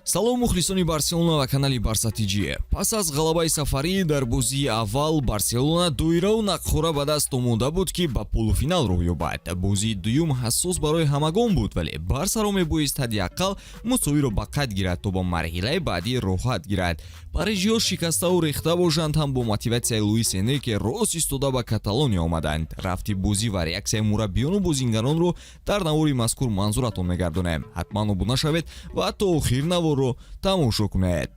Салом, мухлисони Барселона ва канали Барса ТЖ. Пас аз ғалабаи сафарӣ дар бозии аввал, Барселона доираву нақхора ба даст омода буд, ки ба полуфинал роҳ ёбад. Бозии дуюм ҳассос барои ҳамагон буд, вале Барсаро мебоист ҳадди ақал мусовиро ба қайд гирад, то ба марҳилаи баъдӣ роҳат гирад. Парижиҳо шикаставу рехта бошанд ҳам, бо мотиватсияи Луис Энрике рост истода ба Каталония омаданд. Рафти бозӣ ва реаксияи мураббиёну бозингаронро дар навори мазкур манзуратон мегардонем. Ҳатман обуна шавед ва то охир наворро тамошо кунед.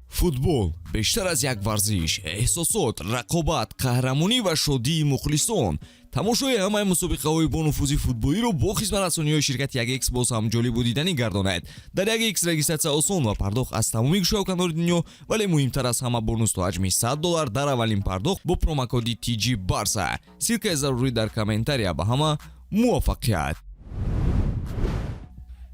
Футбол бештар аз як варзиш: эҳсосот, рақобат, қаҳрамонӣ ва шодии мухлисон. Тамошои ҳамаи мусобиқаҳои бонуфузи футболиро бо хизматрасониҳои ширкати 1X боз ҳам ҷолибу диданӣ гардонад. Дар 1X регистратсия осон ва пардохт аз тамоми гӯшаву канори дунё, вале муҳимтар аз ҳама, бонус то ҳаҷми 100 доллар дар аввалин пардохт бо промокоди TG Барса. Ссылкаи зарурӣ дар комментария. Ба ҳама муваффақият!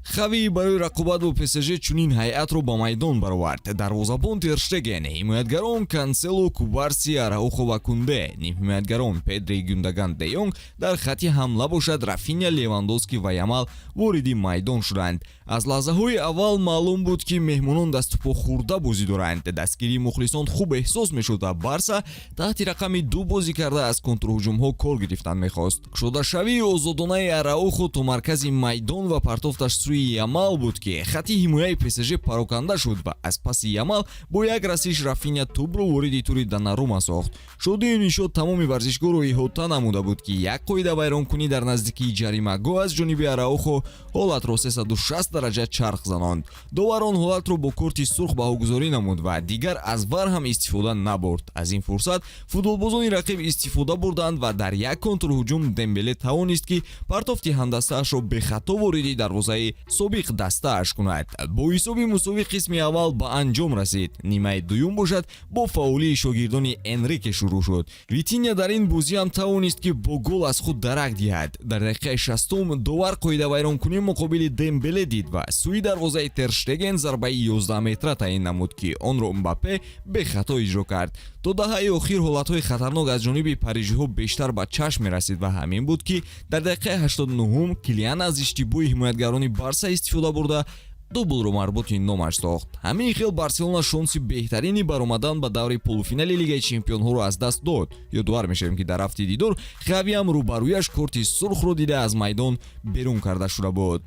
Хави барои рақобат бо ПСЖ чунин ҳайатро ба майдон баровард: дарвозабон Терштеген, ҳимоятгарон Канселу, Кубарси, Араухо ва Кунде, нимҳимоятгарон Педри, Гюндаган, Де Йонг, дар хатти ҳамла бошад Рафиня, Левандовски ва Ямал вориди майдон шуданд. Аз лаҳзаҳои аввал маълум буд, ки меҳмонон даступо хӯрда бозӣ доранд. Дастгирии мухлисон хуб эҳсос мешуд ва Барса таҳти рақами ду бозӣ карда, аз контрҳуҷумҳо кор гирифтан мехост. Кушодашавии озодонаи Араухо то маркази майдон ва партофташ сӯи Ямал буд, ки хатти ҳимояи ПСЖ пароканда шуд ва аз паси Ямал бо як расиш Рафиня тӯбро вориди тури Донарума сохт. Шодию нишод тамоми варзишгоҳро иҳота намуда буд, ки як қоидавайронкунӣ дар наздикии ҷаримагоҳ аз ҷониби Араухо ҳолатро 360 дараҷа чарх занонд. Довар он ҳолатро бо корти сурх баҳогузорӣ намуд ва дигар аз вар ҳам истифода набурд. Аз ин фурсат футболбозони рақиб истифода бурданд ва дар як контрҳуҷум Дембеле тавонист, ки партофти ҳамдастаашро бехато вориди дарвозаи собиқ дастааш кунад. Бо ҳисоби мусовӣ қисми аввал ба анҷом расид. Нимаи дуюм бошад, бо фаъолии шогирдони Энрике шурӯъ шуд. Витиня дар ин бозӣ ҳам тавонист, ки бо гол аз худ дарак диҳад. Дар дақиқаи 60-ум довар қоидавайронкунӣ муқобили Дембеле дид ва сӯи дарвозаи Терштеген зарбаи 11 метра таъин намуд, ки онро Мбаппе бехато иҷро кард. То даҳаи охир ҳолатҳои хатарнок аз ҷониби парижиҳо бештар ба чашм мерасид ва ҳамин буд, ки дар дақиқаи 89-ум Килиан аз иштибоҳи ҳимоятгарони Барса истифода бурда, дублро марбути номаш сохт. Ҳамин хел Барселона шонси беҳтарини баромадан ба даври полуфинали Лигаи чемпионҳоро аз даст дод. Ёдовар мешавем, ки дар рафти дидор Хавиам рӯбарӯяш корти сурхро дида, аз майдон берун карда шуда буд.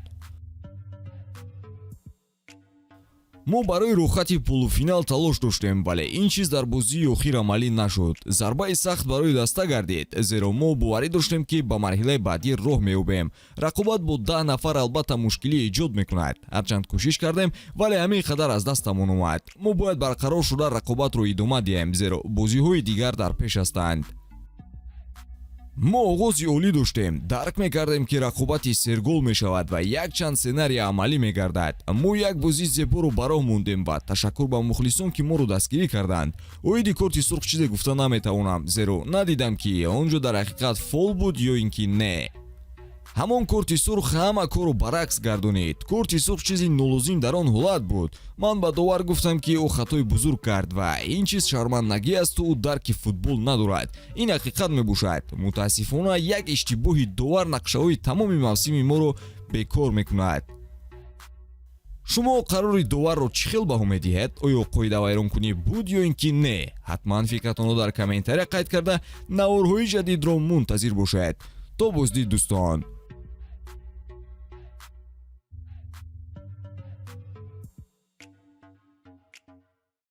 Мо барои рухати полуфинал талош доштем, вале ин чиз дар бозии охир амалӣ нашуд. Зарбаи сахт барои даста гардид, зеро мо боварӣ доштем, ки ба марҳилаи баъдӣ роҳ меёбем. Рақобат бо 10 нафар албатта мушкилӣ эҷод мекунад. Ҳарчанд кӯшиш кардем, вале ҳамин қадар аз дастамон омад. Мо бояд барқарор шуда, рақобатро идома диҳем, зеро бозиҳои дигар дар пеш ҳастанд. Мо оғози олӣ доштем, дарк мекардем, ки рақобати сергол мешавад ва якчанд сценария амалӣ мегардад. Мо як бозии зеборо ба роҳ мондем ва ташаккур ба мухлисон, ки моро дастгирӣ карданд. Оиди корти сурх чизе гуфта наметавонам, зеро надидам, ки он ҷо дар ҳақиқат фол буд ё ин ки не. Ҳамон корти сурх ҳама корро баръакс гардонид. Корти сурх чизи нолозим дар он ҳолат буд. Ман ба довар гуфтам, ки ӯ хатои бузург кард ва ин чиз шармандагӣ асту ӯ дарки футбол надорад. Ин ҳақиқат мебошад. Мутаассифона, як иштибоҳи довар нақшаҳои тамоми мавсими моро бекор мекунад. Шумо қарори доварро чӣ хел баҳо медиҳед? Оё қоидавайронкунӣ буд ё ин ки не? Ҳатман фикратонро дар комментария қайд карда, наворҳои ҷадидро мунтазир бошед. То боздид, дӯстон.